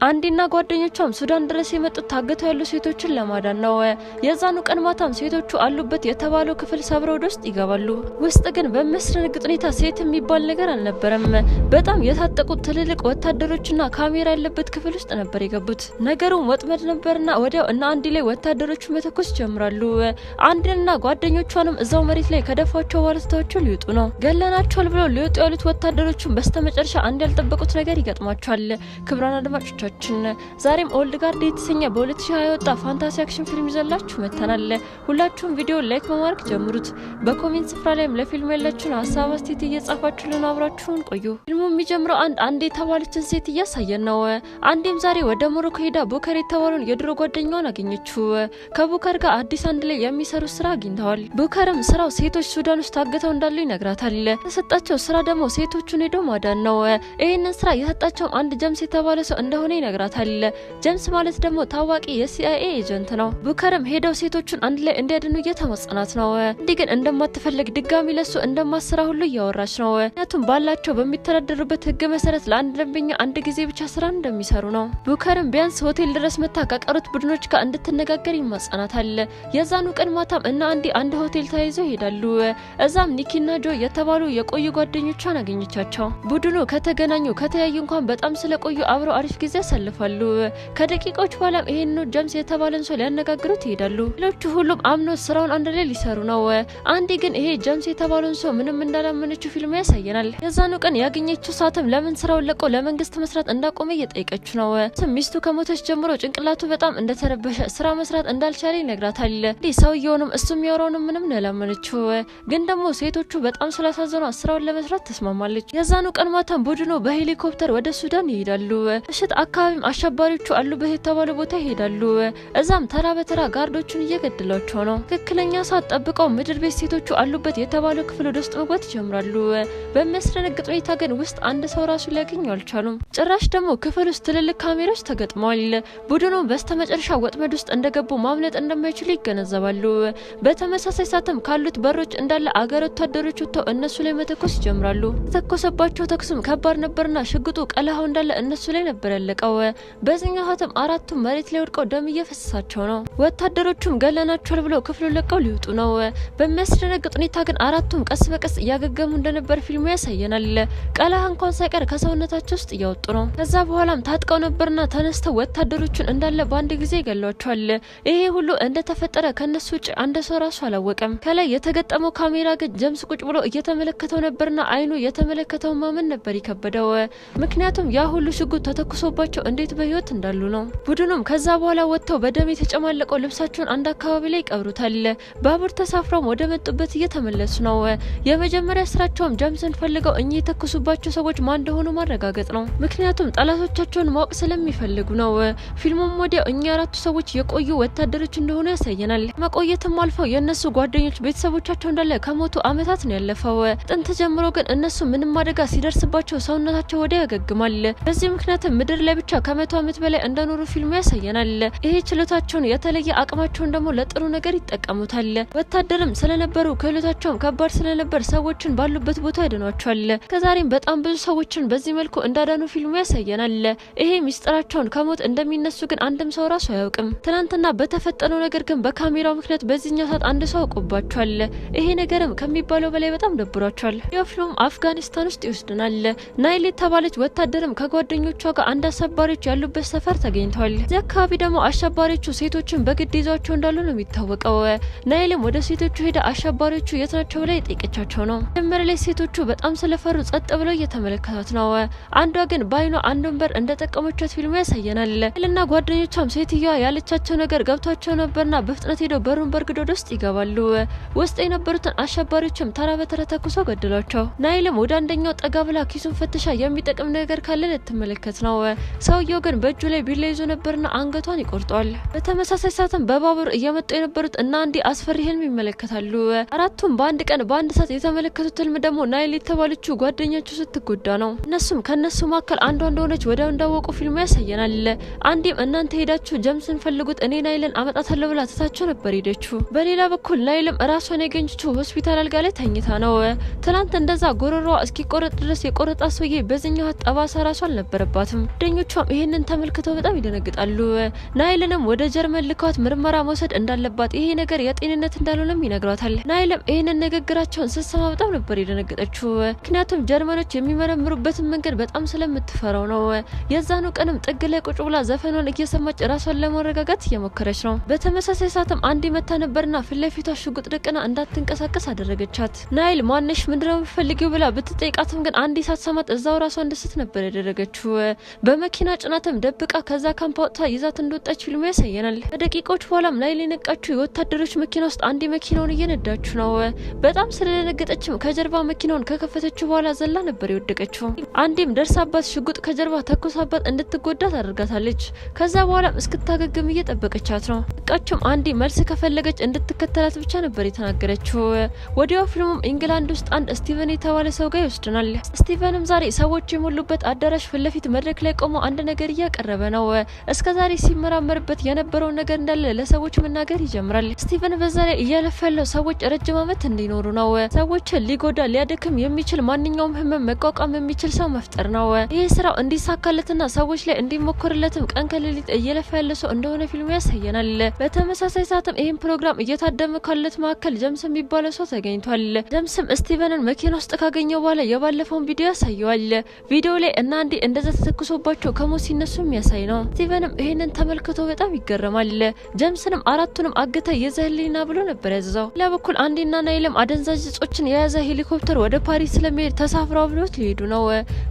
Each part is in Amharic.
አንዲና ጓደኞቿም ሱዳን ድረስ የመጡት ታግተው ያሉ ሴቶችን ለማዳን ነው። የዛኑ ቀን ማታም ሴቶቹ አሉበት የተባለው ክፍል ሰብረው ወደ ውስጥ ይገባሉ። ውስጥ ግን በሚያስደነግጥ ሁኔታ ሴት የሚባል ነገር አልነበረም። በጣም የታጠቁት ትልልቅ ወታደሮችና ካሜራ ያለበት ክፍል ውስጥ ነበር የገቡት። ነገሩም ወጥመድ ነበርና ወዲያው እነ አንዲ ላይ ወታደሮቹ መተኮስ ይጀምራሉ። አንዲንና ጓደኞቿንም እዛው መሬት ላይ ከደፏቸው በኋላ ትተዋቸው ሊወጡ ነው። ገለናቸዋል ብለው ሊወጡ ያሉት ወታደሮቹን በስተመጨረሻ አንድ ያልጠበቁት ነገር ይገጥማቸዋል። ክቡራን አድማጮቻችን፣ ዛሬም Old Guard የተሰኘ በ2020 የወጣ fantasy action ፊልም ይዘላችሁ መጥተናል። ሁላችሁም ቪዲዮ like በማድረግ ጀምሩት። በ comment ስፍራ ላይም ለፊልሙ ያላችሁን ሀሳብ አስተያየት እየጻፋችሁልን አብራችሁን ቆዩ። ፊልሙ የሚጀምረው አንድ አንድ የተባለችን ሴት እያሳየን ነው። አንዴም ዛሬ ወደ ሞሮኮ ሄዳ ቡከር የተባለውን የድሮ ጓደኛዋን አገኘችው። ከቡከር ጋር አዲስ አንድ ላይ የሚሰሩት ስራ አግኝተዋል። ቡከርም ስራው ሴቶች ሱዳን ውስጥ ታግተው እንዳሉ ይነግራታል። የተሰጣቸው ስራ ደግሞ ሴቶቹን ሄዶ ማዳን ነው። ይህንን ስራ የሰጣቸውም አንድ ጀምስ የተባለ ሰው እንደሆነ ይነግራታል። ጀምስ ማለት ደግሞ ታዋቂ የ CIA agent ነው። ቡከርም ሄደው ሴቶቹን አንድ ላይ እንዲያድኑ እየተማጸናት ነው። እንዲህ ግን እንደማትፈልግ፣ ድጋሚ ለሱ እንደማትሰራ ሁሉ እያወራች ነው። ምክንያቱም ባላቸው በሚተዳደሩበት ህግ መሰረት ለአንድ ደንበኛ አንድ ጊዜ ብቻ ስራ እንደሚሰሩ ነው። ቡከርም ቢያንስ ሆቴል ድረስ መታ ከቀሩት ቡድኖች ጋር እንድትነጋገር ይማጸናታል። የዛኑ ቀን ማታም እና አንዲ አንድ ሆቴል ተያይዘው ይሄዳሉ። እዛም ኒኪና ጆ የተባሉ የቆዩ ጓደኞቿን አገኘቻቸው። ቡድኑ ከተገናኙ ከተያዩ እንኳን በጣም ስለቆዩ አብረው አሪፍ ጊዜ ያሳልፋሉ። ከደቂቃዎች በኋላም ይሄንኑ ጀምስ የተባለን ሰው ሊያነጋግሩት ይሄዳሉ። ሌሎቹ ሁሉም አምኖ ስራውን አንድ ላይ ሊሰሩ ነው። አንዲ ግን ይሄ ጀምስ የተባለውን ሰው ምንም እንዳላመነችው ፊልሙ ያሳየናል። የዛኑ ቀን ያገኘችው ሰዓትም ለምን ስራውን ለቆ ለመንግስት መስራት እንዳቆመ እየጠየቀችው ነው። ሚስቱ ከሞተች ጀምሮ ጭንቅላቱ በጣም እንደተረበሸ፣ ስራ መስራት እንዳልቻለ ይነግራታል። እንዲህ ሰውየውንም እሱ የሚያወራውንም ምንም ነው ያላመነችው። ግን ደግሞ ሴቶቹ በጣም ስላሳዘኗ ስራውን ለመስራት ተስማማለች። የዛኑ ቀን ማታም ቡድኑ በሄሊኮፕተር ወደ ሱዳን ይሄዳሉ። ምሽት አካባቢም አሸባሪዎቹ አሉበት የተባለ ቦታ ይሄዳሉ። እዛም ተራ በተራ guard ኦቹን እየገደሏቸው ነው። ትክክለኛ ሰዓት ጠብቀው ምድር ቤት ሴቶቹ አሉበት የተባለው ክፍል ወደ ውስጥ መግባት ይጀምራሉ። በሚያስደነግጥ ሁኔታ ግን ውስጥ አንድ ሰው ራሱ ሊያገኙ አልቻሉም። ጭራሽ ደግሞ ክፍል ውስጥ ትልልቅ ካሜራዎች ተገጥመዋል። ቡድኑ በስተመጨረሻ ወጥመድ ውስጥ እንደገቡ፣ ማምለጥ እንደማይችሉ ይገነዘባሉ። በተመሳሳይ ሰዓትም ካሉት በሮች እንዳለ አገር ወታደሮች ወጥተው እነሱ ላይ መተኮስ ይጀምራሉ። የተተኮሰባቸው ተኩስም ከባድ ነበርና ሽጉጡ ቀለሃው እንዳለ እነሱ ላይ ነበር ያለቀው። በዚህኛው ሰዓትም አራቱም መሬት ላይ ወድቀው ደም እየፈሰሳቸው ነው። ወታደሮቹም ገለናቸዋል ብለው ክፍሉን ለቀው ሊወጡ ነው። በሚያስደነግጥ ሁኔታ ግን አራቱም ቀስ በቀስ እያገገሙ እንደነበር ፊልሙ ያሳየናል። ቀለሃ እንኳን ሳይቀር ከሰውነታቸው ውስጥ እያወጡ ነው። ከዛ በኋላም ታጥቀው ነበርና ተነስተው ወታደሮቹን እንዳለ በአንድ ጊዜ ይገሏቸዋል። ይሄ ሁሉ እንደተፈጠረ ከነሱ ውጭ አንድ ሰው ራሱ አላወቀም። ከላይ የተገጠመው ካሜራ ግን ጀምስ ቁጭ ብሎ እየተመለከተው ነበርና አይኑ የተመለከተውን ማመን ነበር የከበደው። ምክንያቱም ያ ሁሉ ሽጉጥ ተተኩሶባቸው እንዴት በህይወት እንዳሉ ነው። ቡድኑም ከዛ በኋላ ወጥተው በደም የተጨማለቀው ልብሳቸውን አንድ አካባቢ ላይ ይቀብሩታል። ባቡር ተሳፍረውም ወደ መጡበት እየተመለሱ ነው። የመጀመሪያ ስራቸውም ጀምስን ፈልገው እኚህ የተኮሱባቸው ሰዎች ማን እንደሆኑ ማረጋገጥ ነው። ምክንያቱም ጠላቶቻቸውን ማወቅ ስለሚፈልጉ ነው። ፊልሙም ወዲያው እኚህ አራቱ ሰዎች የቆዩ ወታደሮች እንደሆኑ ያሳየናል። መቆየትም አልፈው የእነሱ ጓደኞች፣ ቤተሰቦቻቸው እንዳለ ከሞቱ አመታት ነው ያለፈው። ጥንት ጀምሮ ግን እነሱ ምንም አደጋ ሲደርስባቸው ሰውነታቸው ወዲያው ያገግማል። በዚህ ምክንያት ምድር ላይ ብቻ ከ100 ዓመት በላይ እንደኖሩ ፊልሙ ያሳየናል። ይሄ ችሎታቸውን፣ የተለየ አቅማቸውን ደግሞ ለጥሩ ነገር ይጠቀሙታል። ወታደርም ስለነበሩ፣ ክህሎታቸውም ከባድ ስለነበር ሰዎችን ባሉበት ቦታ ያድኗቸዋል። ከዛሬም በጣም ብዙ ሰዎችን በዚህ መልኩ እንዳዳኑ ፊልሙ ያሳየናል። ይሄ ሚስጥራቸውን ከሞት እንደሚነሱ ግን አንድም ሰው ራሱ አያውቅም። ትናንትና በተፈጠረው ነገር ግን በካሜራው ምክንያት በዚህኛው ሰዓት አንድ ሰው አውቆባቸዋል። ይሄ ነገርም ከሚባለው በላይ በጣም ደብሯቸዋል። የፊልሙም አፍጋኒስታን ውስጥ ይወስድናል። ናይል የተባለች ወታደርም ከጓደኞቿ ጋር አንድ አሸባሪዎች ያሉበት ሰፈር ተገኝተዋል። እዚህ አካባቢ ደግሞ አሸባሪዎቹ ሴቶችን በግድ ይዟቸው እንዳሉ ነው የሚታወቀው። ናይልም ወደ ሴቶቹ ሄዳ አሸባሪዎቹ የት ናቸው ብላ የጠየቀቻቸው ነው። መጀመሪያ ላይ ሴቶቹ በጣም ስለፈሩ ጸጥ ብለው እየተመለከቷት ነው። አንዷ ግን በአይኗ አንዱን በር እንደጠቀመቻት ፊልሙ ያሳየናል። ናይልና ጓደኞቿም ሴትዮዋ ያለቻቸው ነገር ገብቷቸው ነበርና በፍጥነት ሄደው በሩን በርግዶ ወደ ውስጥ ይገባሉ። ውስጥ የነበሩትን አሸባሪዎችም ተራ በተራ ተኩሰው ገደሏቸው። ናይልም ወደ አንደኛው ጠጋ ብላ ኪሱን ፈትሻ የሚጠቅም ነገር ካለ ልትመለከት ነው። ሰውየው ግን በእጁ ላይ ቢላ ይዞ ነበርና አንገቷን ይቆርጧል። በተመሳሳይ ሰዓትም በባቡር እየመጡ የነበሩት እና አንዲ አስፈሪ ህልም ይመለከታሉ። አራቱም በአንድ ቀን በአንድ ሰዓት የተመለከቱት ህልም ደግሞ ናይል የተባለችው ጓደኛቸው ስትጎዳ ነው። እነሱም ከነሱ መካከል አንዷ እንደሆነች ወዲያው እንዳወቁ ፊልሙ ያሳየናል። አንዲም እናንተ ሄዳችሁ ጀምስን ፈልጉት፣ እኔ ናይልን አመጣታለሁ ብላ ትታቸው ነበር ሄደችው። በሌላ በኩል ናይልም ራሷን ያገኘችው ሆስፒታል አልጋ ላይ ተኝታ ነው። ትናንት እንደዛ ጎሮሮዋ እስኪቆረጥ ድረስ የቆረጣት ሰውዬ በዚህኛው ጠባሳ ራሱ አልነበረባትም። ጓደኞቿ ጓደኞቿም ይሄንን ተመልክተው በጣም ይደነግጣሉ። ናይልንም ወደ ጀርመን ልከዋት ምርመራ መውሰድ እንዳለባት፣ ይሄ ነገር የጤንነት እንዳልሆነም ይነግሯታል። ናይልም ይሄንን ንግግራቸውን ስትሰማ በጣም ነበር የደነገጠችው። ምክንያቱም ጀርመኖች የሚመረምሩበትን መንገድ በጣም ስለምትፈራው ነው። የዛኑ ቀንም ጥግ ላይ ቁጭ ብላ ዘፈኗን እየሰማች ራሷን ለማረጋጋት እየሞከረች ነው። በተመሳሳይ ሰዓትም አንዲ መታ ነበርና ፊት ለፊቷ ሽጉጥ ደቅና እንዳትንቀሳቀስ አደረገቻት። ናይል ማነሽ፣ ምንድነው የምትፈልጊው ብላ ብትጠይቃትም ግን አንዲ ሳትሰማት እዛው ራሷን እንድስት ነበር ያደረገችው። በመኪና ጭናትም ደብቃ ከዛ ካምፕ አውጥታ ይዛት እንደወጣች ፊልሙ ያሳየናል። ከደቂቃዎች በኋላም ናይል የነቃችው የወታደሮች መኪና ውስጥ አንዲ መኪናውን እየነዳችው ነው። በጣም ስለደነገጠችም ከጀርባ መኪናውን ከከፈተችው በኋላ ዘላ ነበር የወደቀችው። አንዲም ደርሳባት ሽጉጥ ከጀርባ ተኩሳባት እንድትጎዳ ታደርጋታለች። ከዛ በኋላም እስክታገግም እየጠበቀቻት ነው። ቃቸውም አንዲ መልስ ከፈለገች እንድትከተላት ብቻ ነበር የተናገረችው። ወዲያው ፊልሙም ኢንግላንድ ውስጥ አንድ ስቲቨን የተባለ ሰው ጋር ይወስድናል። ስቲቨንም ዛሬ ሰዎች የሞሉበት አዳራሽ ፊት ለፊት መድረክ ላይ ቆሞ አንድ ነገር እያቀረበ ነው። እስከ ዛሬ ሲመራመርበት የነበረውን ነገር እንዳለ ለሰዎች መናገር ይጀምራል። ስቲቨን በዛ ላይ እያለፈ ያለው ሰዎች ረጅም ዓመት እንዲኖሩ ነው። ሰዎችን ሊጎዳ ሊያደክም የሚችል ማንኛውም ህመም መቋቋም የሚችል ሰው መፍጠር ነው። ይህ ስራው እንዲሳካለትና ሰዎች ላይ እንዲሞክርለትም ቀን ከሌሊት እየለፋ ያለ ሰው እንደሆነ ፊልሙ ያሳየናል። በተመሳሳይ ሰዓትም ይህን ፕሮግራም እየታደመ ካለት መካከል ጀምስ የሚባለው ሰው ተገኝቷል። ጀምስም ስቲቨንን መኪና ውስጥ ካገኘው በኋላ የባለፈውን ቪዲዮ ያሳየዋል። ቪዲዮ ላይ እና አንዲ እንደዛ ተተኩሶባቸው ከሞት ሲነሱ የሚያሳይ ነው። ስቲቨንም ይህንን ተመልክቶ በጣም ይገረማል። ጀምስንም አራቱንም አግተ ይዘህልኝና ብሎ ነበር ያዘዘው። ሌላ በኩል አንዲና ናይልም አደንዛዥ እጾችን የያዘ ሄሊኮፕተር ወደ ፓሪስ ስለሚሄድ ተሳፍረው አብረውት ሊሄዱ ነው።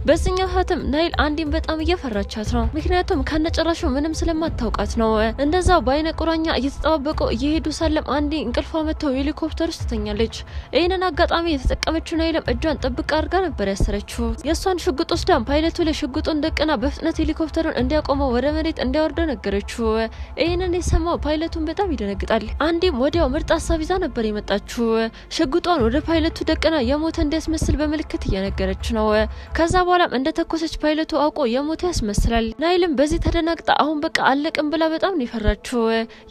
በዚህኛው ሰዓትም ናይል አንዲን በጣም እየፈራቻት ነው። ምክንያቱም ከነጭራሹ ምንም ስለማታውቃት ነው። እንደዛው በአይነ ቁራኛ እየተጠባበቁ እየሄዱ ሳለም አንዲ እንቅልፏ መጥተው ሄሊኮፕተር ውስጥ ትተኛለች። ይህንን አጋጣሚ የተጠቀመችው ናይልም እጇን ጥብቅ አድርጋ ነበር ያሰረችው። የእሷን ሽጉጥ ወስዳም ፓይለቱ ላይ ሽጉጡን ደቅና በፍጥነት ሄሊኮፕተሩን እንዲያቆመው ወደ መሬት እንዲያወርደው ነገረችው። ይህንን የሰማው ፓይለቱን በጣም ይደነግጣል። አንዲም ወዲያው ምርጥ ሀሳብ ይዛ ነበር የመጣችው። ሽጉጧን ወደ ፓይለቱ ደቅና የሞተ እንዲያስመስል በምልክት እየነገረች ነው። ከዛ በኋላም እንደተኮሰች ፓይለቱ አውቆ የሞተ ያስመስላል። ናይልም በዚህ ተደናግጣ አሁን በቃ አለቅም ብላ በጣም ነው የፈራችው።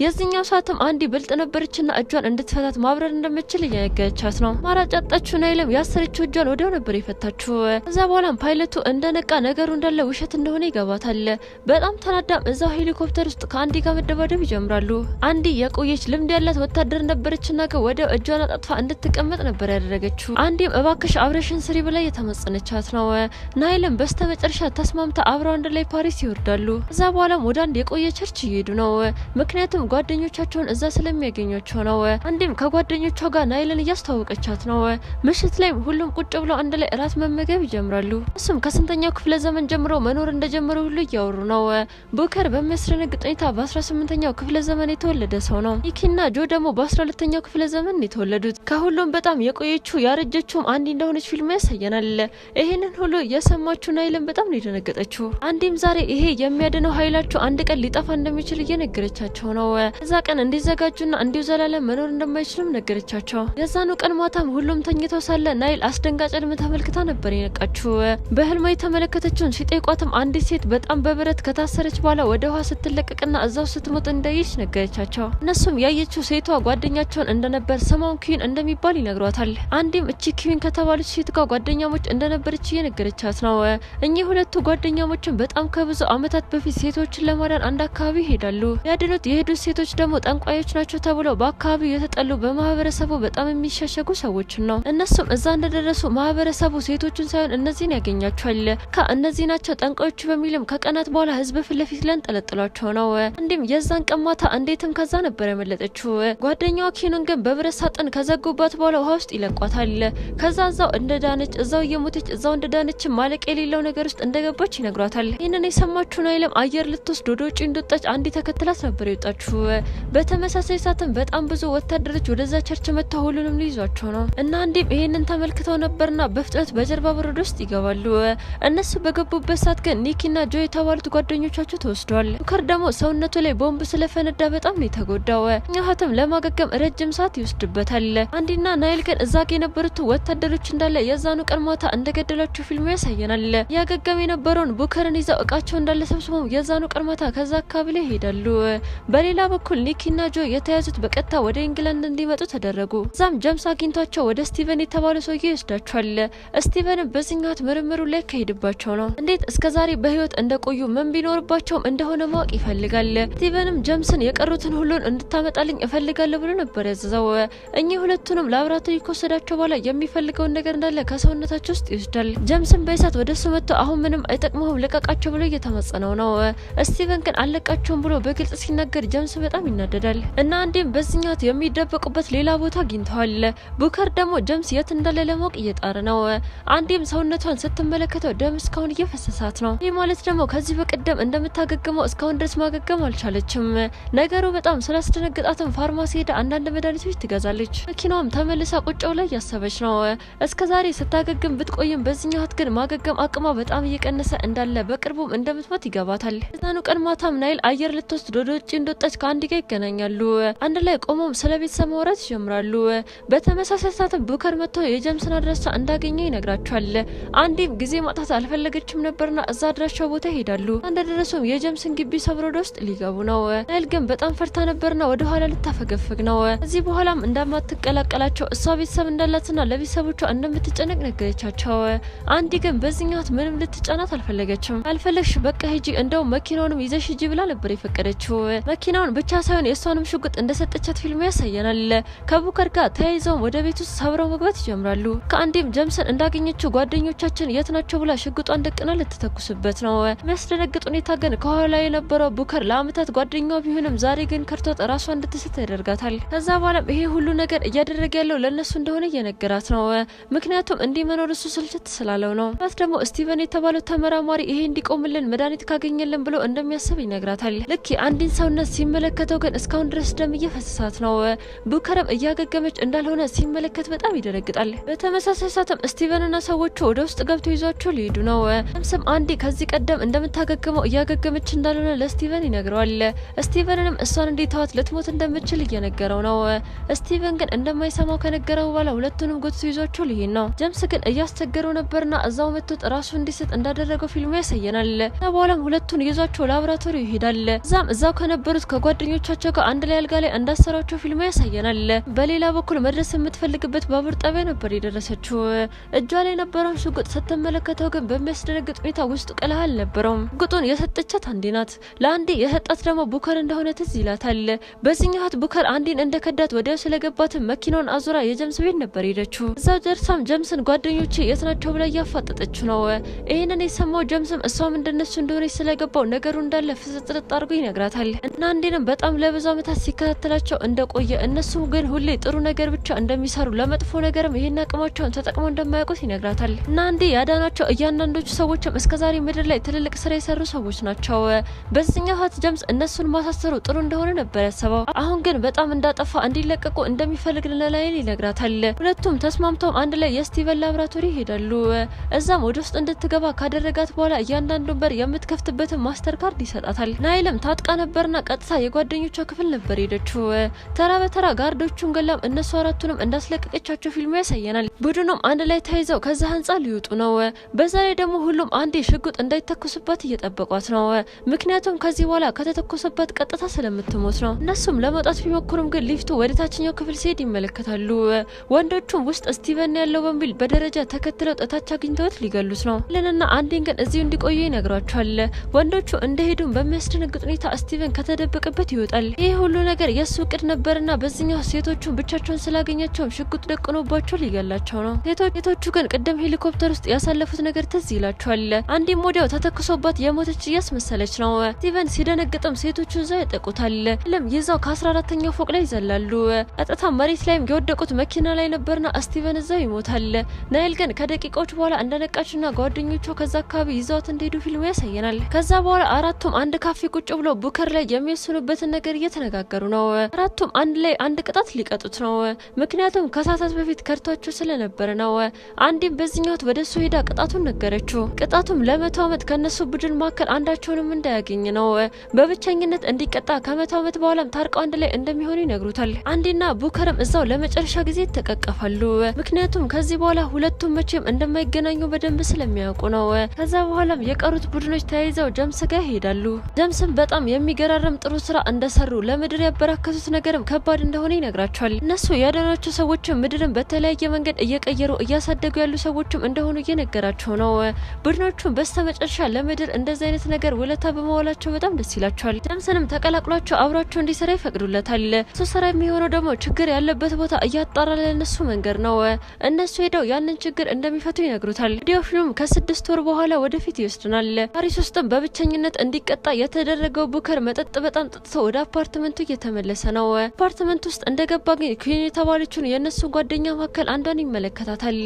የዚህኛው ሰዓትም አንዲ ብልጥ ነበረችና እጇን እንድትፈታት ማብረር እንደምትችል እየነገረቻት ነው። አማራጭ ያጣችው ናይልም ያሰረችው እጇን ወዲያው ነበር የፈታችው። ከዛ በኋላም ፓይለቱ እንደነቃ ነገሩ እንዳለ ውሸት እንደሆነ ይገባታል። በጣም ተናዳም እዛው ሄሊኮፕተር ውስጥ ከአንዲ ጋር መደባደብ ይጀምራሉ። አንዲ የቆየች ልምድ ያላት ወታደር ነበረችና ግን ወዲያው እጇን አጣጥፋ እንድትቀመጥ ነበር ያደረገችው። አንዲም እባክሽ አብረሽን ስሪ ብላ እየተማጸነቻት ነው። ናይልም በስተመጨረሻ ተስማምታ አብረው አንድ ላይ ፓሪስ ይወርዳሉ። ከዛ በኋላም ወደ አንድ የቆየ church እየሄዱ ነው። ምክንያቱም ጓደኞቻቸውን እዛ ስለሚያገኟቸው ነው። አንዲም ከጓደኞቿ ጋር ናይልን እያስተዋወቀቻት ነው። ምሽት ላይ ሁሉም ቁጭ ብለው አንድ ላይ እራት መመገብ ይጀምራሉ። እሱም ከስንተኛው ክፍለ ዘመን ጀምሮ መኖር እንደጀመሩ ሁሉ እያወሩ ነው። ቡከር በሚያስደነግጥ ሁኔታ በ18ኛው ክፍለ ዘመን የተወለደ ሰው ነው። ኒኪና ጆ ደግሞ በ12ኛው ክፍለ ዘመን ነው የተወለዱት። ከሁሉም በጣም የቆየችው ያረጀችውም አንዲ እንደሆነች ፊልሙ ያሳየናል። ይህንን ሁሉ የሰማችው ናይልን በጣም ነው የደነገጠችው። አንዲም ዛሬ ይሄ የሚያድነው ኃይላቸው አንድ ቀን ሊጠፋ እንደሚችል እየነገረቻቸው ነው። እዛ ቀን እንዲዘጋጁና እንዲሁ ዘላለም መኖር እንደማይችሉም ነገረቻቸው። የዛኑ ቀን ማታም ሁሉም ተኝተው ሳለ ናይል አስደንጋጭ ህልም ተመልክታ ነበር የነቃችው። በህልሟ የተመለከተችውን ሲጠይቋትም አንዲት ሴት በጣም በብረት ከታሰረች በኋላ ወደ ውሃ ስትለቀቅና እዛው ስትሞት እንዳየች ነገረቻቸው። እነሱም ያየችው ሴቷ ጓደኛቸውን እንደነበር፣ ስሟም ኪዊን እንደሚባል ይነግሯታል። አንዲም እቺ ኪዊን ከተባለች ሴት ጋር ጓደኛሞች እንደነበረች እየነገረቻት ነው። እኚህ ሁለቱ ጓደኛሞችን በጣም ከብዙ ዓመታት በፊት ሴቶችን ለማዳን አንድ አካባቢ ይሄዳሉ። ሊያድኑት የሄዱት ሴቶች ደግሞ ጠንቋዮች ናቸው ተብለው በአካባቢው የተጠሉ፣ በማህበረሰቡ በጣም የሚሸሸጉ ሰዎችን ነው። እነሱም እዛ እንደደረሱ ማህበረሰቡ ሴቶችን ሳይሆን እነዚህን ያገኛቸዋል። ከእነዚህ ናቸው ጠንቋዮቹ በሚልም ከቀናት በኋላ ህዝብ ፊት ለፊት ሊያንጠለጥሏቸው ነው። አንዲም የዛን ቀን ማታ እንዴትም ከዛ ነበር ያመለጠችው። ጓደኛዋ ኪኑን ግን በብረት ሳጥን ከዘጉባት በኋላ ውሃ ውስጥ ይለቋታል። ከዛ እዛው እንደዳነች፣ እዛው እየሞተች እዛው እንደዳነች ማለቅ የሌለው ነገር ውስጥ እንደገባች ይነግሯታል። ይህንን የሰማችው ናይልም አየር ልትወስድ ወደ ውጭ እንደወጣች አንዲ ተከትላት ነበር የወጣችው። በተመሳሳይ ሰዓትም በጣም ብዙ ወታደሮች ወደዛ church መጥተው ሁሉንም ሊይዟቸው ነው እና አንዲም ይሄንን ተመልክተው ነበርና በፍጥነት በጀርባ በር ወደ ውስጥ ይገባሉ። እነሱ በገቡበት ሰዓት ግን ኒኪና ጆ የተባሉት ጓደኞቻቸው ተወስደዋል። ቡከር ደግሞ ሰውነቱ ላይ ቦምብ ስለፈነዳ በጣም ነው የተጎዳው። ኛሀትም ለማገገም ረጅም ሰዓት ይወስድበታል። አንዲና ናይል ግን እዛ ጋ የነበሩት ወታደሮች እንዳለ የዛኑ ቀን ማታ እንደገደሏቸው ፊልሙ ያሳየናል። ያገገም የነበረውን ቡከርን ይዘው እቃቸው እንዳለ ሰብስበው የዛኑ ቀን ማታ ከዛ አካባቢ ላይ ይሄዳሉ። በሌላ በኩል ኒኪና ጆ የተያዙት በቀጥታ ወደ ኢንግላንድ እንዲመጡ ተደረጉ። እዛም ጀምስ አግኝቷቸው ወደ ስቲቨን የተባለ ሰውዬ ይወስዳቸዋል። ስቲቨንም በዚህኛው ምርምሩ ላይ ካሄድባቸው ነው። እንዴት እስከዛሬ በህይወት በህይወት እንደቆዩ ምን ቢኖርባቸውም እንደሆነ ማወቅ ይፈልጋል። ስቲቨንም ጀምስን የቀሩትን ሁሉን እንድታመጣልኝ እፈልጋለሁ ብሎ ነበር ያዘዘው። እኚህ ሁለቱንም ላብራቶሪ ከወሰዳቸው በኋላ የሚፈልገውን ነገር እንዳለ ከሰውነታቸው ውስጥ ይወስዳል። ጀምስን በእሳት ወደ እሱ መጥቶ አሁን ምንም አይጠቅመውም ልቀቃቸው ብሎ እየተማጸነው ነው። ስቲቨን ግን አልለቃቸውም ብሎ በግልጽ ሲናገር ጀምስ በጣም ይናደዳል። እና አንዴም በዚህኛው የሚደበቁበት ሌላ ቦታ አግኝተዋል። ቡከር ደግሞ ጀምስ የት እንዳለ ለማወቅ እየጣረ ነው። አንዴም ሰውነቷን ስትመለከተው ደም እስካሁን እየፈሰሳት ነው። ይህ ማለት ደግሞ ከዚህ በቀደም እንደምታገግመው እስካሁን ድረስ ማገገም አልቻለችም። ነገሩ በጣም ስላስደነግጣትም ፋርማሲ ሄዳ አንዳንድ መድኃኒቶች ትገዛለች። መኪናዋም ተመልሳ ቁጭ ብላ እያሰበች ነው። እስከዛሬ ስታገግም ብትቆይም በዚህኛው ግን ማገገም አቅሟ በጣም እየቀነሰ እንዳለ በቅርቡም እንደምትሞት ይገባታል። የዛኑ ቀን ማታም ናይል አየር ልትወስድ ወደ ውጭ እንደወጣች ከአንዲ ጋር ይገናኛሉ። አንድ ላይ ቆመውም ስለ ቤተሰብ ማውራት ይጀምራሉ። በተመሳሳይ ሰዓትም ቡከር መጥቶ የጀምስን አድራሻ እንዳገኘ ይነግራቸዋል። አንዲም ጊዜ ማጥፋት አልፈለገችም ነበርና እዛ አድራሻው ቦታ ይሄዳሉ። እንደደረሱም የጀምስን ግቢ ሰብሮ ወደ ውስጥ ሊገቡ ነው። ናይል ግን በጣም ፈርታ ነበርና ወደ ኋላ ልታፈገፍግ ነው። ከዚህ በኋላም እንደማትቀላቀላቸው እሷ ቤተሰብ እንዳላትና ለቤተሰቦቿ እንደምትጨነቅ ነገረቻቸው። አንዲ ግን በዚህኛው ምንም ልትጫናት አልፈለገችም። አልፈለግሽ በቃ ሂጂ፣ እንደው መኪናውንም ይዘሽ ሂጂ ብላ ነበር የፈቀደችው። መኪናውን ብቻ ሳይሆን የእሷንም ሽጉጥ እንደሰጠቻት ፊልሙ ያሳየናል። ከቡከር ጋር ተያይዘውም ወደ ቤት ውስጥ ሰብረው መግባት ይጀምራሉ። ከአንዴም ጀምስን እንዳገኘችው ጓደኞቻችን የት ናቸው ብላ ሽጉጧን ደቅና ልትተኩስበት ነው። የሚያስደነግጥ ሁኔታ ግን ከኋላ የነበረው ቡከር ለአመታት ጓደኛዋ ቢሆንም ዛሬ ግን ከርቷት ራሷ እንድትስት ያደርጋታል። ከዛ በኋላም ይሄ ሁሉ ነገር እያደረገ ያለው ለእነሱ እንደሆነ እየነገራት ነው። ምክንያቱም እንዲህ መኖር እሱ ስልችት ስላለው ነው። ባት ደግሞ ስቲቨን የተባለው ተመራማሪ ይሄ እንዲቆምልን መድኃኒት ካገኘልን ብሎ እንደሚያስብ ይነግራታል። ልክ የአንዲን ሰውነት ሲመለከተው ግን እስካሁን ድረስ ደም እየፈሰሳት ነው። ቡከርም እያገገመች እንዳልሆነ ሲመለከት በጣም ይደነግጣል። በተመሳሳይ ሰዓትም ስቲቨንና ሰዎቹ ወደ ውስጥ ገብተው ይዟቸው ሊሄዱ ነው። ጀምስም አንዲ ከዚህ ቀደም እንደምታገግመው እያገገመች እንዳልሆነ ለስቲቨን ይነግረዋል። ስቲቨንንም እሷን እንዲተዋት ልትሞት እንደምትችል እየነገረው ነው። ስቲቨን ግን እንደማይሰማው ከነገረው በኋላ ሁለቱንም ጎትቶ ይዟቸው ሊሄድ ነው። ጀምስ ግን እያስቸገረው ነበርና እዛው መጥቶት ራሱ እንዲስት እንዳደረገው ፊልሙ ያሳየናል። ከዛ በኋላም ሁለቱን ይዟቸው ላብራቶሪ ይሄዳል። እዛም እዛው ከነበሩት ከጓደኞቻቸው ጋር አንድ ላይ አልጋ ላይ እንዳሰሯቸው ፊልሙ ያሳየናል። በሌላ በኩል መድረስ የምትፈልግበት ባቡር ጣቢያ ነበር የደረሰችው። እጇ ላይ የነበረውን ሽጉጥ ስትመለከተው ግን በሚያስደነግጥ ሁኔታ ውስጡ ቀለህ አልነበረውም። ሽጉጡን የሰጠቻት አንዴ ናት። ለአንዴ የሰጣት ደግሞ ቡከር እንደሆነ ትዝ ይላታል። በዚህኛው ቡከር አንዴን እንደከዳት ወዲያው ስለገባት መኪናውን አዙራ የጀምስ ቤት ነበር ሄደችው። እዛው ደርሳም ጀምስን ጓደኞቼ የት ናቸው ብላ እያፋጠጠችው ነው። ይህንን የሰማው ጀምስም እሷም እንደነሱ እንደሆነች ስለገባው ነገሩ እንዳለ ፍስጥርጥ አድርጎ ይነግራታል። እና አንዴንም በጣም ለብዙ ዓመታት ሲከታተላቸው እንደቆየ እነሱም ግን ሁሌ ጥሩ ነገር ብቻ እንደሚሰሩ ለመጥፎ ነገርም ይሄን አቅማቸውን ተጠቅመው እንደማያውቁት ይነግራታል። እና አንዴ ያዳናቸው እያንዳንዶቹ ሰዎችም እስከዛሬ ምድር ላይ ትልልቅ ስራ የሰሩ ሰዎች ናቸው። በዚህኛው ሀት ጀምስ እነሱን ማሳሰሩ ጥሩ እንደሆነ ነበር ያሰበው። አሁን ግን በጣም እንዳጠፋ እንዲለቀቁ እንደሚፈልግ ለናይል ይነግራታል። ሁለቱም ተስማምተውም አንድ ላይ የስቲቨን ላብራቶሪ ይሄዳሉ። እዛም ወደ ውስጥ እንድትገባ ካደረጋት በኋላ እያንዳንዱን በር የምትከፍትበትን master card ይሰጣታል። ናይልም ታጥቃ ነበርና ቀጥታ የጓደኞቿ ክፍል ነበር ሄደችው። ተራ በተራ guard ኦቹን ገላም እነሱ አራቱንም እንዳስለቀቀቻቸው ፊልሙ ያሳየናል። ቡድኑም አንድ ላይ ተይዘው ከዛ ህንጻ ሊወጡ ነው። በዛ ላይ ደግሞ ሁሉም አንዴ ሽጉጥ እንዳይተኩስባት እየጠበቋት ነው። ምክንያቱም ከዚህ በኋላ ከተተኮሰባት ቀጥታ ስለምትሞት ነው። እነሱም ለመውጣት ቢሞክሩም ግን ሊፍቱ ወደ ታችኛው ክፍል ሲሄድ ይመለከታሉ። ወንዶቹም ውስጥ ስቲቨን ያለው በሚል በደረጃ ተከትለው እታች አግኝተውት ሊገሉት ነው። ለንና አንዴን ግን እዚሁ እንዲቆዩ ይነግሯቸዋል። ወንዶቹ እንደሄዱም በሚያስደነግጥ ሁኔታ ስቲቨን ከተደበቀበት ይወጣል። ይህ ሁሉ ነገር የእሱ እቅድ ነበርና በዚህኛው ሴቶቹን ብቻቸውን ስላገኛቸውም ሽጉጥ ደቅኖባቸው ሊገላቸው ነው። ሴቶቹ ግን ቅድም ሄሊኮፕተር ውስጥ ያሳለፉት ነገር ትዝ ይላቸዋል። አንዴም ወዲያው ተተኩሶባት የሞተች እያስመሰለች ነው። ስቲቨን ሲደነግጥም ሴቶቹ እዛው ያጠቁታል። ለም ይዛው ከ14ኛው ፎቅ ላይ ይዘላሉ። ቀጥታ መሬት ላይም የወደቁት መኪና ላይ ነበርና ስቲቨን እዛው ይሞታል። ናይል ግን ከደቂቃዎች በኋላ እንደነቃችና ጓደኞቿ ከዛ አካባቢ ይዘዋት እንደሄዱ ፊልሙ ያሳየናል። ከዛ በኋላ አራቱም አንድ ካፌ ቁጭ ብሎ ቡከር ላይ የሚወስኑበትን ነገር እየተነጋገሩ ነው። አራቱም አንድ ላይ አንድ ቅጣት ሊቀጡት ነው። ምክንያቱም ከሰዓታት በፊት ከድቷቸው ስለነበረ ነው። አንዲም በዚህኛው ወደ እሱ ሄዳ ቅጣቱን ነገረችው። ቅጣቱም ለ100 ዓመት ከነሱ ቡድን መካከል አንዳቸውንም እንዳያገኝ ነው። በብቸኝነት እንዲቀጣ ከ100 ዓመት በኋላም ታርቀው አንድ ላይ እንደሚሆኑ ይነግሩታል። አንዲና ቡከርም እዛው ለመጨረሻ ጊዜ ይተቃቀፋሉ። ምክንያቱም ከዚህ በኋላ ሁለቱም መቼም እንደማይገናኙ በደንብ ስለሚያውቁ ነው። ከዛ በኋላም የቀሩት ቡድኖች ተያይዘው ጀምስ ጋር ይሄዳሉ። ጀምስም በጣም የሚገራረም ጥሩ ስራ እንደሰሩ ለምድር ያበረከቱት ነገርም ከባድ እንደሆነ ይነግራቸዋል። እነሱ ያዳኗቸው ሰዎችም ምድርን በተለያየ መንገድ እየቀየሩ እያሳደጉ ያሉ ሰዎችም እንደሆኑ እየነገራቸው ነው። ቡድኖቹም በስተመጨረሻ በመጨረሻ ለምድር እንደዚህ አይነት ነገር ውለታ በመዋላቸው በጣም ደስ ይላቸዋል። ጀምስንም ተቀላቅሏቸው አብሯቸው እንዲሰራ ይፈቅዱለታል። እሱ ስራ የሚሆነው ደግሞ ችግር ያለበት ቦታ እያጣራ ለእነሱ መንገር ነው። እነሱ ሄደው ያንን ችግር እንደሚፈቱ ይነግሩታል። ቪዲዮ ፊልም ከ6 ወር በኋላ ወደፊት ይወስድናል። ፓሪስ ውስጥም በብቸኝነት እንዲቀጣ የተደረገው ቡከር መጠጥ በጣም ጠጥቶ ወደ አፓርትመንቱ እየተመለሰ ነው። አፓርትመንት ውስጥ እንደገባ ግን ኩዊን የተባለችውን የእነሱን ጓደኛ መካከል አንዷን ይመለከታታል።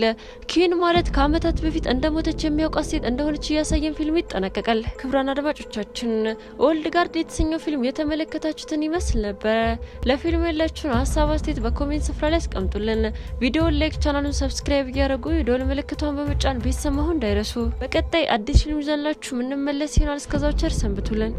ኩዊን ማለት ከአመታት በፊት እንደሞተች የሚያውቃት ሴት እንደሆነች እያሳየን ፊልሙ ይጠናቀቃል። ክቡራን አድማጮቻችን፣ Old Guard የተሰኘው ፊልም የተመለከታችሁትን ይመስል ነበረ። ለፊልሙ ያላችሁን ሀሳብ አስተያየት በ comment ስፍራ ላይ አስቀምጡልን። ቪዲዮውን like፣ ቻናሉን subscribe እያደረጉ የደወል ምልክቷን በመጫን ቤተሰብ መሆን እንዳይረሱ። በቀጣይ አዲስ ፊልም ይዘንላችሁ የምንመለስ ይሆናል። እስከዛው ቸር ሰንብቱልን።